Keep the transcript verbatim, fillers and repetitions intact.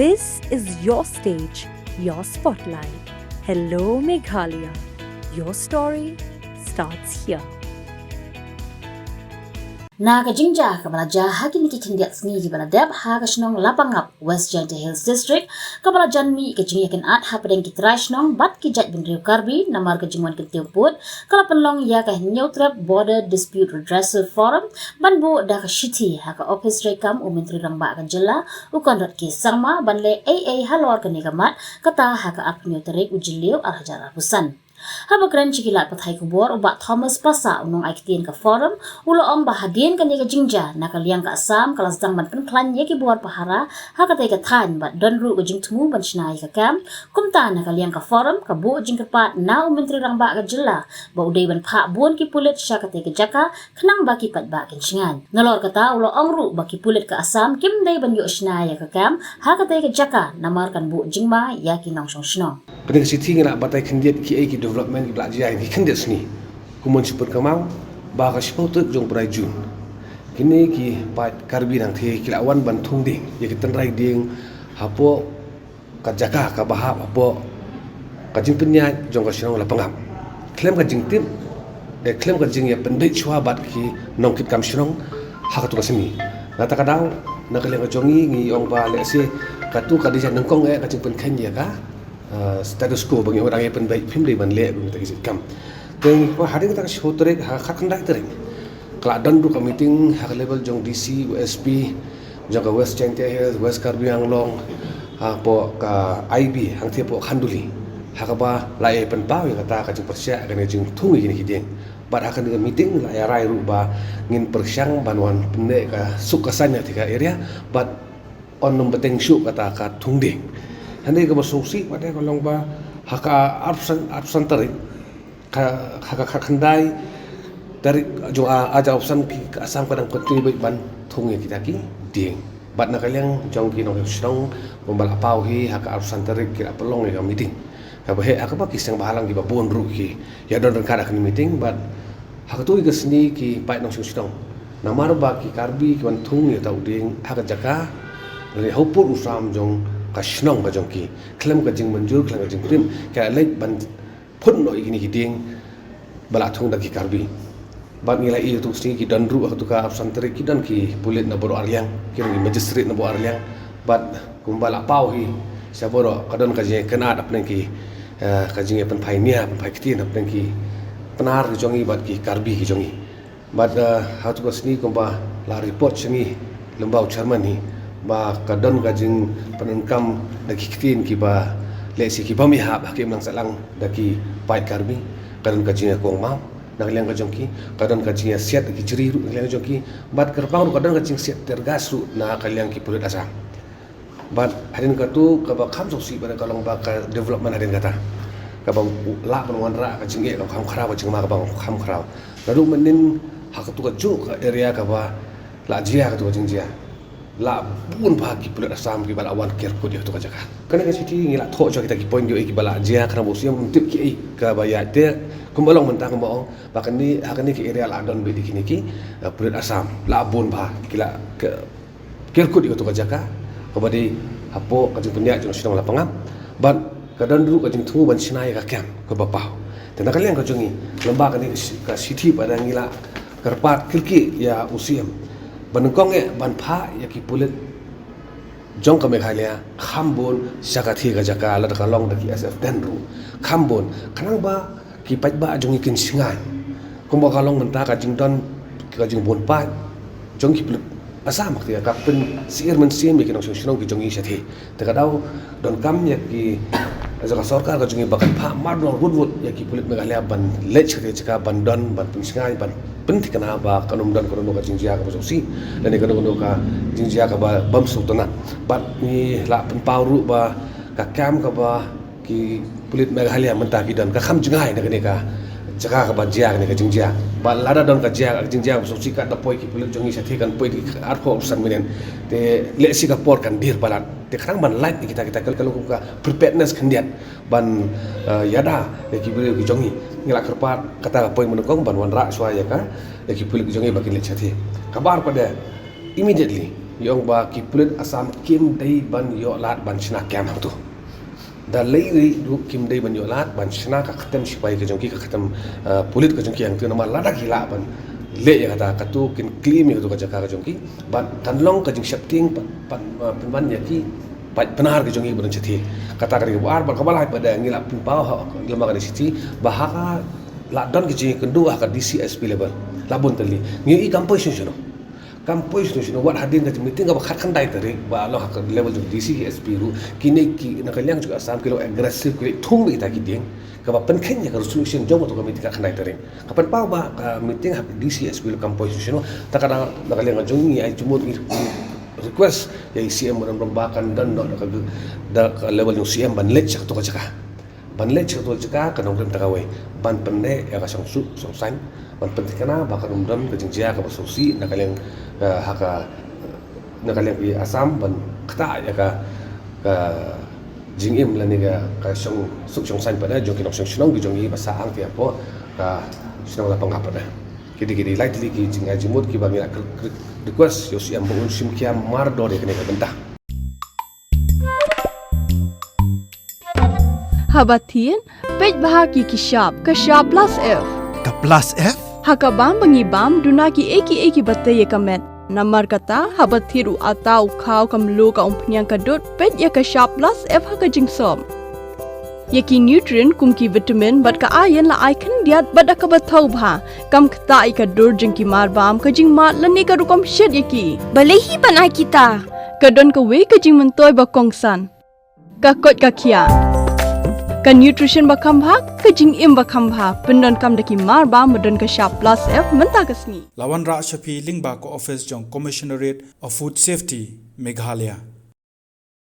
This is your stage, your spotlight. Hello, Meghalaya. Your story starts here. Na ka jingjia kaba la jia ha kine ki khyndiat sngi kiba la dep ha ka shnong Lapangap, West Jaintia Hills District, kaba la jan mih ka jingïakynad hapdeng ki trai shnong bad ki jaitbynriew Karbi namar ka jingwan kyntiew pud, ka la pynlong ïa ka Hynñiewtrep Border Dispute Redressal Forum ban buh da ka shithi ha ka ophis treikam u Myntri Rangbah ka jylla u Conrad K Sangma ban leh ei ei halor kane ka mat, kata ha ka arphew tarik u Jylliew ar hajar arphew san. Haba kren sha ki lad pathai khubor u Bah Thomas Passah, u nongai ktien ka forum, u la ong ba hadien kane ka jingjia, na ka liang ka Assam ka la sdang ban pynkhlaiñ ïa ki bor pahara ha katei ka thaiñ bad don ruh ka jingthmu ban shna ïa ka camp. Kumta na ka liang ka forum ka buh jingkyrpad na u Myntri Rangbah ka jylla ba u dei ban phah bun ki pulit sha katei ka jaka khnang ba ki paidbah kin shngaiñ. Nalor kata u la ong ruh ba ki pulit ka Assam kim dei ban ïoh shna ïa ka camp ha katei ka jaka namar kan buh jingma ïa ki nongshong shnong. Kane ka shithi ngi la batai khyndiat kiei ki development kiba la jia ha kine ki khyndiat sngi. Kumno shu pynkynmaw ba ka shiphew tarik jong u bnai June, kine ki paid Karbi nangta ki la wan ban thung dieng ïa ki tynrai dieng hapoh ka jaka kaba hap hapoh ka jingpynïaid jong ka shnong Lapangap khlem ka jingtip, eh, khlem ka jingïapynbeit shuwa bad ki nongkitkam shnong ha katu ka sngi. Na kata ka daw, na ka liang ka jong ngi, ngi ong ba lehse katu ka dei nyngkong eh ka jingpynkheiñ ïa ka, eh, status quo ba ngi ong dang ïapynbeit, phim dei ban leh kum kita ki jingkam. Te ngi kwah hadien kata ka shiphew tarik ha ka khatkhyndai tarik ka la don ruh ka meeting ha ka level jong D C, U S P jong ka West Jaintia Hills, West Karbi Anglong, hapoh ka I B hangtei hapoh Khanduli, ha kaba la ïa pynpaw ïa kata ka jingpyrshah kane ka jingthung ïa kine ki dieng. Bad ha kane ka meeting la ïa rai ruh ba ngin pyrshang ban wan pynneh ka suk ka saiñ ha kata ka area bad yn ym bteng shuh kata ka thung dieng. Hynrei kaba sngewsih pat ka long ba ha ka arphew san, arphew san tarik, ka, ha ka khatkhyndai tarik jong u, ar hajar arphew san, ki, ka Assam ka dang continue beit ban thung ïa kita ki dieng. Bad na ka liang jong ki nongshong shnong kumba la paw hi, ha ka arphew san tarik ki la pynlong ïa ka meeting kaba heh ha kaba ki seng bhalang kiba bun ruh ki ïa don ryngkat ha kane ka meeting. Bad ha katu ka sngi ki paid nongshong shnong, namar ba ki Karbi ki wan thung ïa uta u dieng ha ka jaka lane ha u pud u sam jong ka shnong ka jong ki, khlem ka jingmynjur, khlem ka jingtip, ki la leit ban phut noh ïa kine ki dieng ba la thung da ki Karbi. Bad ngi la ïohi ïa utu u sngi ki don ruh ha katu ka arphew san tarik ki don ki pulit na baroh arliang, ki don ki magistrate na baroh arliang. Bad kumba la paw hi sha baroh, ka don ka jingïakynad hapdeng ki, eh, ka jingïapynphai nia, pynphai ktien hapdeng ki Pnar ki jong ngi bad ki Karbi ki jong ngi. Bad, eh, ha katu ka sngi kumba la report sha ngi lyngba u chairman hi ba ka don ka jingpyndonkam da ki ktien kiba lehse ki bym ïahap ha ka imlang sahlang da ki paid Karbi. Ka don ka jingïakongmam na ka liang ka jong ki, ka don ka jingïasiat da ki jri ruh na ka liang ka jong ki. Bad kyrpang ruh ka don ka jingsiat tear gas ruh na ka liang ki pulit Assam. Bad hadien katu kaba kham sngewsih bad ka long ba ka development hadien kata kaba lah ban wanrah ka jingeh kaba kham khraw, ka jingma kaba kham khraw. Naduh mynnin ha katu kajuh ka area kaba la jia katu ka jingjia, la bun bha ki pulit Assam kiba la wan ker kut ïa katu ka jaka. Kane ka shithi ngi la thoh shuwa kita ki point kiba la jia, khnang ba u Siem un tip kiei kaba ïaid. Te kumba long mynta kumba ong ba kane, ha kane ka area la don beit ïa kine ki, eh, pulit Assam, la bun bha ki la ker kut ïa katu ka jaka kaba dei hapoh ka jingpynïaid jong ka shnong Lapangap. Bad ka don ruh ka jingthmu ban shna ïa ka camp kaba paw. Te na ka liang ka jong ngi, lyngba kane ka shi-, ka shithi pat ngi la kyrpad kyrkieh ïa u Siem ba nyngkong eh ban phah ïa ki pulit jong ka Meghalaya kham bun sha katei ka jaka, lada ka long da ki S F ten ruh kham bun, khnang ba ki paidbah jong ngi kin shngaiñ. Kumba ka long mynta ka jingdon, ka jingbun paid jong ki pulit Assam, ka pynsyir mynsiem ïa ki nongshong shnong ki jong ngi shatei. Te ka daw donkam ïa ki, ïa ka sorkar ka jong ngi ba kan phah mardor wut wut ïa ki pulit Meghalaya ban leit sha katei ka jaka ban don, ban pynshngaiñ, ban pynthikna ba kan ym don kano kano ka jingjia kaba sngewsih lane kano kano ka jingjia kaba bym sngewtynnat. Bad ngi la pynpaw ruh ba ka camp kaba ki pulit Meghalaya mynta ki don, ka kham jngai na kane ka jaka kaba jia kane ka jingjia. Ba lada don ka jia, ka jingjia kaba sngewsih, ka da poi ki pulit jong ngi shatei, kan poi ki arphew san minit. Te lehse ka por kan dier palat. Te khnang ban lait ïa kita, kita ka long kum ka preparedness khyndiat ban, eh, ïada ïa ki briew ki jong ngi. Ngi la kyrpad kata ka point mynnyngkong ban wanrah shuwa ïa ka, ïa ki pulit ki jong ngi ba kin leit shatei. Kaba ar pat de, immediately Ïong ba ki pulit Assam kim dei ban ïoh lad ban shna kem hangtu. Da lei lei ruh kim dei ban ïoh lad ban shna ka ktem sipai ka jong ki, ka ktem, eh, pulit ka jong ki hangtu, namar lada ki lah ban leh ïa kata, katu kin claim ïa katu ka jaka ka jong ki. Ban kan long ka jingsheptieng pat, pat, eh, pynban ïa ki paid Pnar ka jong ki ba don shathie. Kata ka dei kaba ar, bad kaba lai pat, ngi la pynpaw ha lem bad ka D C T ba ha ka la don ka jingïakynduh ha ka D C S P level. La bun tylli. Ngi ïohi kam poi shano shano. Kam poi shano shano, wat hadien ka meeting kaba khatkhyndai tarik, ba long ha ka level jong D C S P ruh, kine ki na ka liang jong Assam ki long aggressive, ki leit thung beit ïa kita ki dieng, kaba pynkheiñ ïa ka resolution jong katu ka meeting khatkhyndai tarik. Ka pynpaw ba ka meeting ha D C S P ruh kam poi shano shano, ta ka da na ka liang jong ngi ai jingmut, ngi request ïa i C M Ram Ram ba kan don noh da ka, da ka level jong C M ban leit sha katu ka jaka. Ban leit sha katu ka jaka, kan ym don tang kawei ban pynneh ïa ka shongsuk shongsaiñ, ban pynthikna ba kan ym don ka jingjia kaba sngewsih na ka liang, eh, ha ka, na ka liang i Assam ban ktah ïa ka, ka jingim lane ka, ka shongsuk shongsaiñ pat jong ki nongshong shnong ki jong ngi ba sah angtei hapoh ka shnong Lapangap pat. Ki dei, ki dei lai tylli ki jingai jingmut kiba ngi la kre-, kre-, request ïa u C M ba un shim khia mardor ïa kane ka bynta. Haba thied, peit bha ïa ki shap, ka shap plus F. Ka plus F? Ha ka bam ba ngi bam, duna kiei kiei kiba tei ïa ka met. Namar kata, haba thied u atta, u khaw, ka mluh, ka umphniang, ka dud, peit ïa ka shap plus F ha ka jingsop. Ïa ki nutrient kum ki vitamin bad ka iron la ai khyndiat bad da kaba thaw bha. Kam ktah ïa ka dur jong ki marbam, ka jingmad lane ka rukom shet ïa ki. Balei hi ban ai kita? Ka don kawei ka jingmyntoi ba kongsan. Ka koit ka khiah. Ka nutrition ba kham bha, ka jingim ba kham bha. Pyndonkam da ki marbam ba don ka shap plus F mynta ka sngi. La wanrah sha phi lyngba ka office jong Commissionerate of Food Safety, Meghalaya.